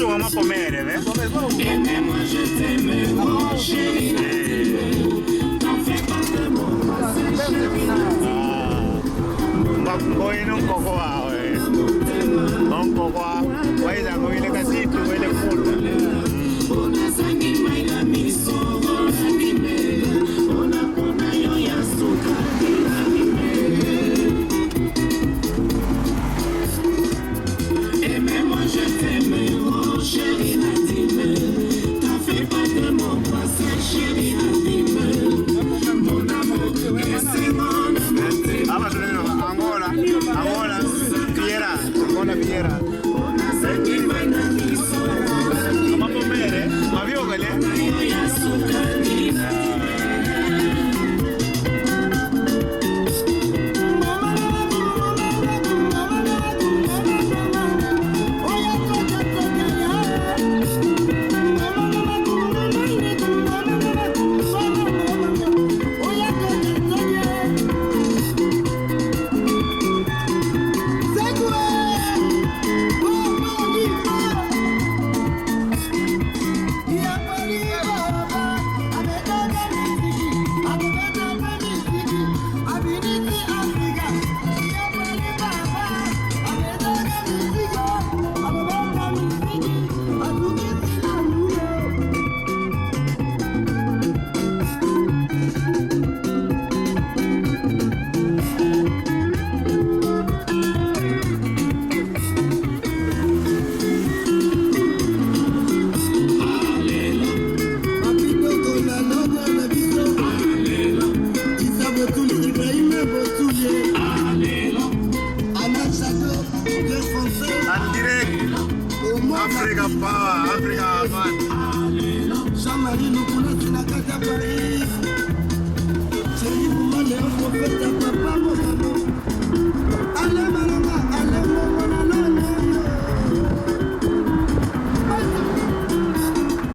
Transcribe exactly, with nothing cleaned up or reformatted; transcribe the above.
Mama Pomere, ve? Eh. Ah. Mba-, mboyi no nkoko wa, eh. Nkoko wa, wa iza ko ile kasitu, ile futa. Aba tulelo Angola, Angola, Fiera, Angola Fiera. Mama Pomere, maviokele. En direct, Africa Power, Africa Power. Jean-Marie Lukula, Sinakata Paris. Thierry Bouma, Léon Prophète, Papa.